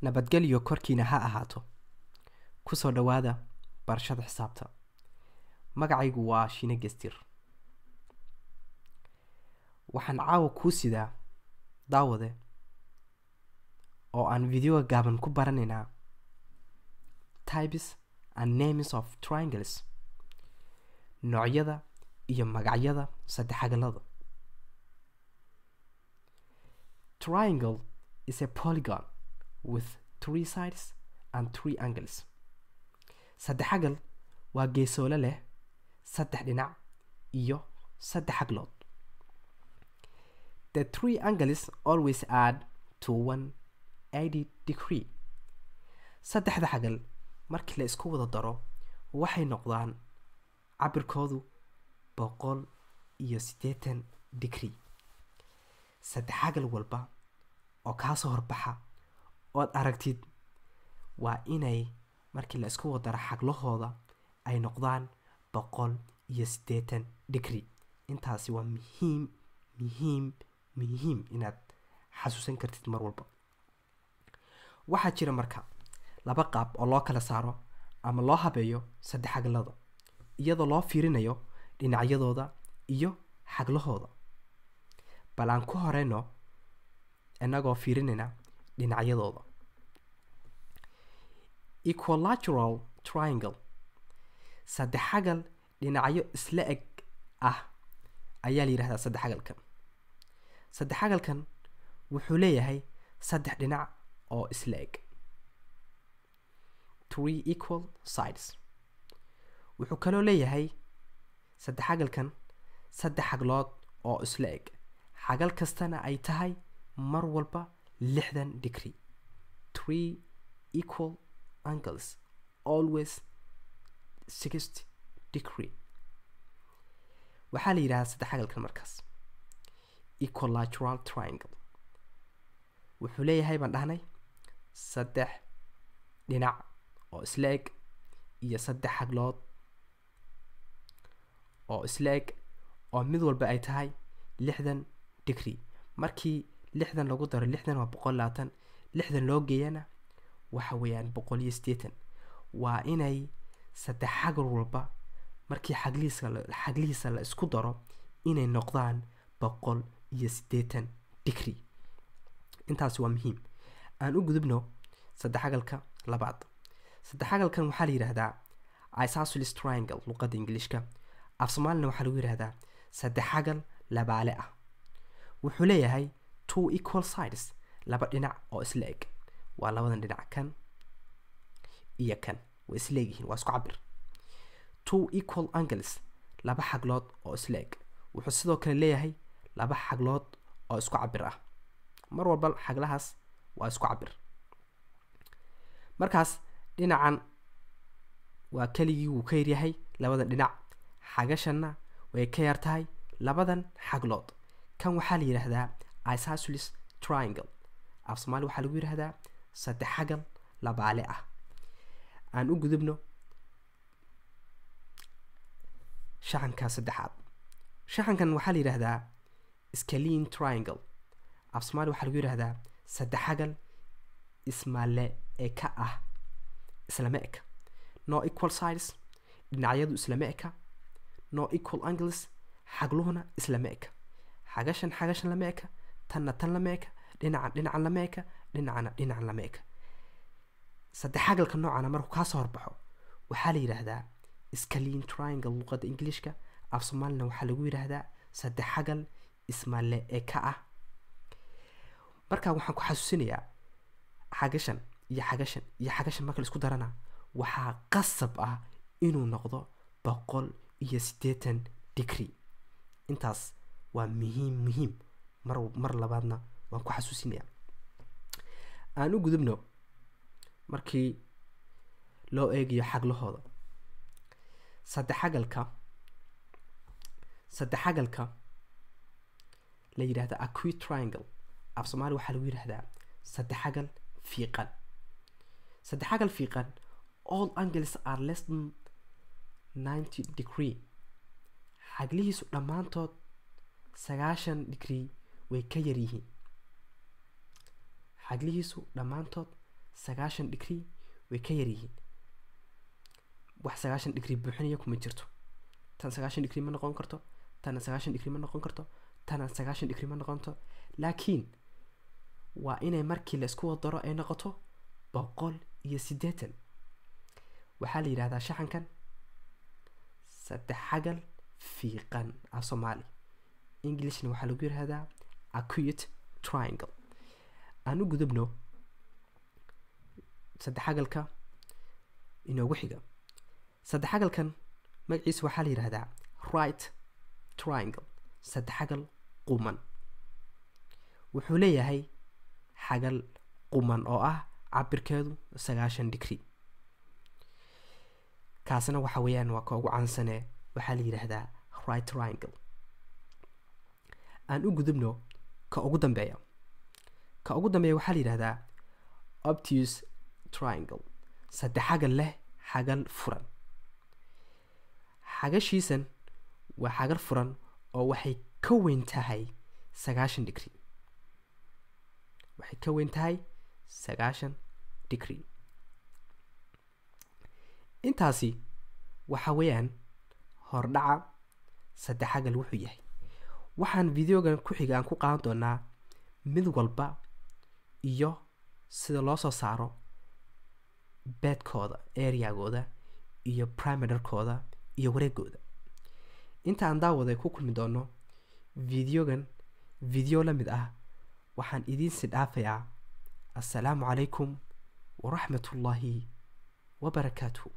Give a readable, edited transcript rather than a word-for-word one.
Nabadgelyo korkiina ha ahaato. Ku soo dhowaada barashada xisaabta. Magacaygu waa Shiine Gestir. Waxaan caawa kuu sidaa daawade oo aan videoga gaaban ku baranaynaa types and names of triangles, noocyada iyo magacyada saddexagalada. Triangle is a polygon with three sides and three angles. Saddexagal waa geesoole leh saddex dhinac iyo saddex xaglood. The three angles always add to 180 degree. Saddexda xagal markii la isku wada daro waxay noqdaan cabirkoodu 180 degree. Saddexagal walba oo kaa soo horbaxa ood aragtid waa inay markii la isku wada daro xaglahooda ay noqdaan 180 degree. Intaasi waa muhiim, muhiim, muhiim inaad xasuusan kartid mar walba. Waxaa jira marka laba qaab oo loo kala saaro ama loo habeeyo saddexagalada, iyadoo loo fiirinayo dhinacyadooda iyo xaglahooda. Bal aan ku horeyno inagoo fiirinayna dhinacyadooda. Equilateral triangle, saddexagal dhinacyo isla eg ah ayaa la yidhahdaa saddexagalkan. Saddexagalkan wuxuu leeyahay saddex dhinac oo isla eg, three equal sides. Wuxuu kaloo leeyahay saddexagalkan saddex xaglood oo isla eg, xagal kastana ay tahay mar walba 60 degree. Three equal angles, always 60 degree. Waxaa la yidhahdaa saddexagalkan markaas equilateral triangle. Wuxuu leeyahay baan dhahnay saddex dhinac oo isla eg iyo saddex xaglood oo isla eg oo mid walba ay tahay 60 degree. Markii 60 lagu daro 60 waa 120, 60 loo geeyana waxa weeyaan 180. Waa inay saddex xagal walba markii xaglihiisa la isku daro inay noqdaan 180 degree. Intaasi waa muhiim. Aan u gudubno saddexagalka labaad. Saddexagalkan waxaa la yidhaahdaa isosceles triangle luqadda Ingiliishka. Af Soomaalina waxaa lagu yidhaahdaa saddexagal labaale ah. Wuxuu leeyahay two equal sides, laba dhinac oo isla eg. Waa labadan dhinac, kan iyo kan, way isla egyihiin, waa isku cabir. Two equal angles, laba xaglood oo isla eg. Wuxuu sidoo kale leeyahay laba xaglood oo isku cabir ah. Mar walba xaglahaas waa isku cabir. Markaas dhinacan waa keligii wuu ka yaryahay labadan dhinac, xagashanna way ka yar tahay labadan xaglood. Kan waxaa la yidhaahdaa isosceles triangle. Af Soomaali waxaa lagu yidhaahdaa saddexagal labaale ah. Aan u gudubno shaxanka saddexaad. Shaxankan waxaa la yidhaahdaa scalene triangle. Af Soomaali waxaa lagu yidhaahdaa saddexagal ismale eka ah, islama eka. No equal sides, dhinacyadu islama eka. No equal angles, xagluhuna islama eka. Xagashan xagashan lama eka, tanna tan lama eka, dhinacan dhinacan lama eka, dhinacana dhinacan lama eka. Saddexagalka noocana markuu kaa soo horbaxo waxaa la yidhaahdaa scalene triangle luqadda Ingiliishka. Af Soomaalina waxaa lagu yidhaahdaa saddexagal ismale eka ah. Marka waxaan ku xasuusinayaa xagashan iyo xagashan iyo xagashan marka la isku darana waxaa qasab ah inuu noqdo 180 degree. Intaas waa muhiim, muhiim. Mar labaadna waan ku xasuusinayaa. Aan u gudubno markii loo eegayo xaglahooda. Saddexagalka la yidhaahda acute triangle. Af Soomaali waxaa lagu yidhaahdaa saddexagal fiiqan. Saddexagal fiiqan, all angles are less than 90 degree. Xaglihiisu dhammaantood 90 degree way ka yar yihiin. Xaglihiisu dhammaantood 90 degree way ka yaryihiin. Wax 90 degree buuxinaya kuma jirto. Tan 90 degree ma noqon karto, tana 90 degree ma noqon karto, tana 90 degree ma noqonto, laakiin waa inay markii la isku wadaro ay noqoto 180. Waxaa la yidhahdaa shaxankan saddex xagal fiiqan af Soomaali, Englishna waxaa lagu yidhahdaa acute triangle. Aan u gudubno saddex xagalka inoogu xiga. Saddex xagalkan magaciisa waxaa la yidhahdaa right triangle, saddex xagal quman. Wuxuu leeyahay xagal quman oo ah cabirkeedu 90 degree. Kaasna waxa weeyaan waa ka ugu caansanee, waxaa la yidhaahdaa right triangle. Aan u gudubno ka ugu dambeeya. Ka ugu dambeeya waxaa la yidhahdaa obtuse triangle, saddex xagal leh xagal furan. Xagashiisan waa xagal furan oo waxay ka weyn tahay 90 degree, waxay ka weyn tahay 90 degree. Intaasi waxa weeyaan hordhaca saddex xagal wuxuu yahay. Waxaan videogan ku xiga aan ku qaadan doonaa mid walba iyo sida loo soo saaro beedkooda, areagooda iyo perimeterkooda iyo wareegooda. Inta aan daawaday ku kulmi doono videogan video la mid ah, waxaan idiin si dhaafayaa assalaamu calaykum waraxmatullaahi wabarakaatuhu.